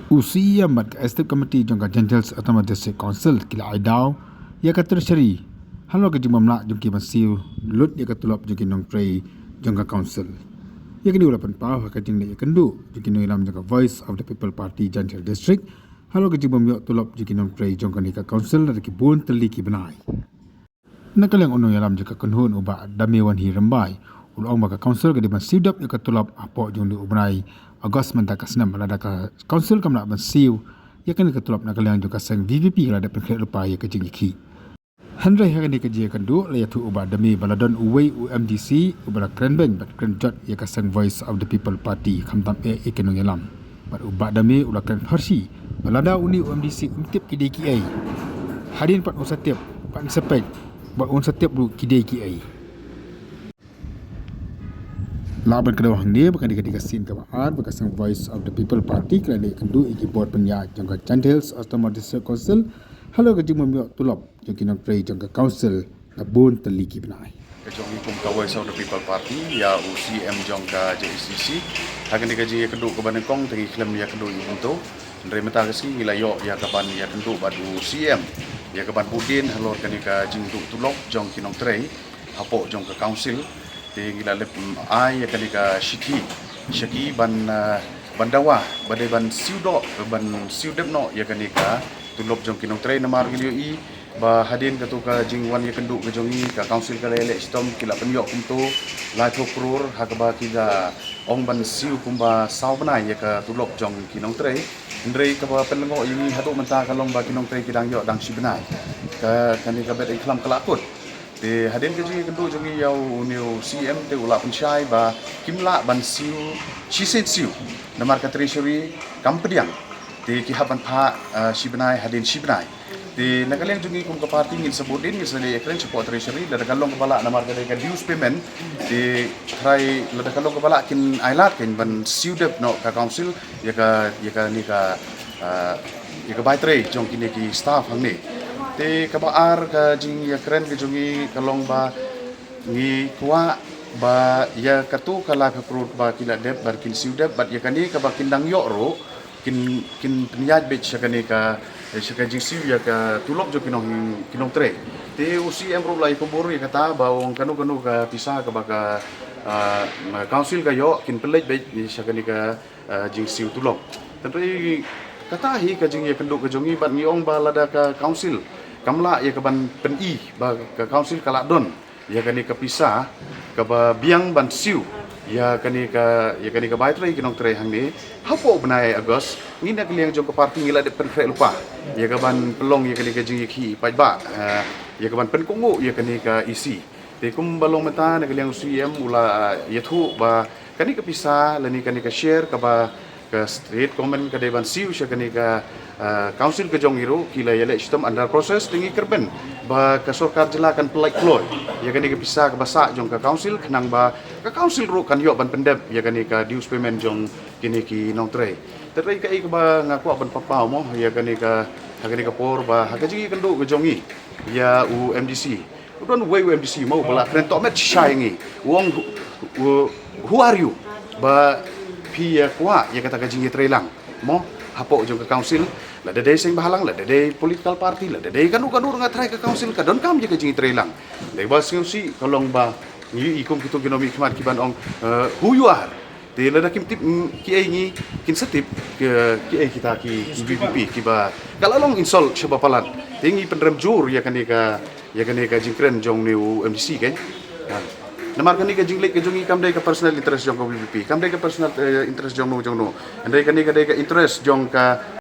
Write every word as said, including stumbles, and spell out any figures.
U C E M bad ka Executive Committee jong ka Jaintia Hills Autonomous District Council ki la ai daw ïa ka Treasury halor ka jingbym lah jong ki ban siew lut ïa ka tulop jong ki nongtrei jong ka Council. Ïa kane u la pynpaw ha ka jingleit ïakynduh jong ki nongïalam jong ka Voice of the People Party Jaintia Hills District halor ka jingbym ïoh tulop jong ki nongtrei jong kane ka Council lada ki bun tylli ki bnai. Na ka liang u nongïalam jong ka kynhun u Bah Dame Wanhi Rymbai u la ong ba ka Council ka dei ban siew dep ïa ka tulop hapoh jong une u bnai August mynta ka snem, lada ka Council kam lah ban siew ïa kane ka tulop na ka liang jong ka seng V P P ka la dep pynkhreh lypa ïa ka jingïakhih. Hynrei ha kane ka jingïakynduh la ïathuh u Bah Dame ba la don uwei u M D C uba la kren beiñ bad kren jot ïa ka seng Voice of the People Party khamtam eh ïa ki nongïalam. Bad u Bah Dame u la kren pharshi ba lada une u M D C um tip ki dei kiei, hadien pat un sa tip, pat un sa peit, bad un sa tip ruh ki dei kiei. Lah ban kdew hangne ba kane ka dei ka sien kaba ar ba ka seng Voice of the People Party ka la leit ïakynduh ïa ki bor pynïaid jong ka Jaintia Hills Autonomous District Council halor ka jingbym ïoh tulop jong ki nongtrei jong ka Council la bun tylli ki bnai. Ka jong ngi kum ka Voice of the People Party ïa u C M jong ka J H D C, ha kane ka jingïakynduh kaba nyngkong te ngi khlem ïakynduh ïa u kumto. Hynrei mynta ka sngi ngi la ïoh ïa ka ban ïakynduh bad u C M ïa ka ban buddien halor kane ka jingduh tulop jong ki nongtrei hapoh jong ka Council. Te ngi la leit, mm, ai ïa kane ka shithi sha ki ban, ah, ban dawa ba dei ban siew doh, ban siew dep noh ïa kane ka tulop jong ki nongtrei. Namar ngi ïohi ba hadien kato ka jingwan ïakynduh ka jong ngi, ka Council ka la ïaleh shitom, ki la pynïoh kumto laiphew klur, ha kaba ki la ong ban siew kumba saw bnai ïa ka tulop jong ki nongtrei. Hynrei kaba pynlyngngoh ïa ngi haduh mynta ka long ba ki nongtrei ki dang ïoh dang shi bnai. Ka, kane ka bet ïakhlam ka la kut. Te hadien ka jingïakynduh jong ngi ïa une u C M te u la pynshai ba kim lah ban siew shisien siew namar ka Treasury kam pdiang. Te ki hap ban phah, ah, shi bnai hadien shi bnai. Te na ka liang jong ngi kum ka party ngin sa buddien, ngin sa leit ïakren shapoh Treasury, lada ka long kaba lah namar ka dei ka dues payment. Te trai lada ka long kaba lah kin ailad kan ban siew dep noh ka Council ïa ka, ïa kane ka, ah, ïa ka bai trei jong kine ki staff hangne. Te kaba ar ka jingïakren ka jong ngi ka long ba ngi kwah ba ïa kato ka laiphew klur ba ki la dep bad kin siew dep bad ïa kane kaba kin dang ïoh ruh kin, kin pynïaid beit sha kane ka, sha ka jingsiew ïa ka tulop jong ki nong, ki nongtrei. Te u C M ruh la ïakubur ïa kata ba ong kano kano ka pisa kaba ka, ah, Council ka ïoh kin pynleit beit sha kane ka, ah, jingsiew tulop. Hynrei kata hi ka jingïakynduh ka jong ngi bad ngi ong ba lada ka Council kam lah ïa ka ban pyni ba ka Council ka lah don ïa kane ka pisa kaba biang ban siew ïa kane ka, ïa kane ka bai trei ki nongtrei hangne hapoh bnai August, ngi na ka liang jong ka party ngi la dep pynkhreh lypa ïa ka ban pynlong ïa kane ka jingïakhih paidbah, eh, ïa ka ban pynkohnguh ïa kane ka E C. Te kumba long mynta na ka liang u C M u la, eh, ïathuh ba kane ka pisa lane kane ka share kaba ka state government ka dei ban siew sha kane ka, ah, Council ka jong ngi ruh ki la ïaleh shitom under process. Te ngi kyrmen ba ka sorkar jylla kan pynlait kloi ïa kane ka pisa kaba sah jong ka Council khnang ba ka Council ruh kan ïoh ban pyndep ïa kane ka dues payment jong kine ki nongtrei. Te hynrei kaei kaba nga kwah ban pynpaw mo ïa kane ka, ha kane ka por ba ha ka jingïakynduh ka jong ngi ïa u M D C, u don uwei u M D C mo ba la kren tohmet shisha ïa ngi. U ong, "Who are you ba phi ïa kwah ïa kata ka jingïatreilang mo hapoh jong ka Council? Lada dei seng bhalang, lada dei political party, lada dei kano kano ruh nga tharai ka Council ka donkam ïa ka jingïatreilang." Dei ba sngewsih ka long ba ngi ïohi kum kito ki nongmihkhmat ki ban ong, eh, "Who you are?" Te lada kim tip, mm, kiei ngi kin sa tip kiei kita ki, ki V P P kiba ka la long insult shaba palat. Te ngi pynrem jur ïa kane ka, ïa kane ka jingkren jong une u M D C kan. Ha. Namar kane ka jingleit ka jong ngi kam dei ka personal interest jong ka V P P, kam dei ka personal, eh, interest jong no jong no. Hynrei kane ka dei ka interest jong ka,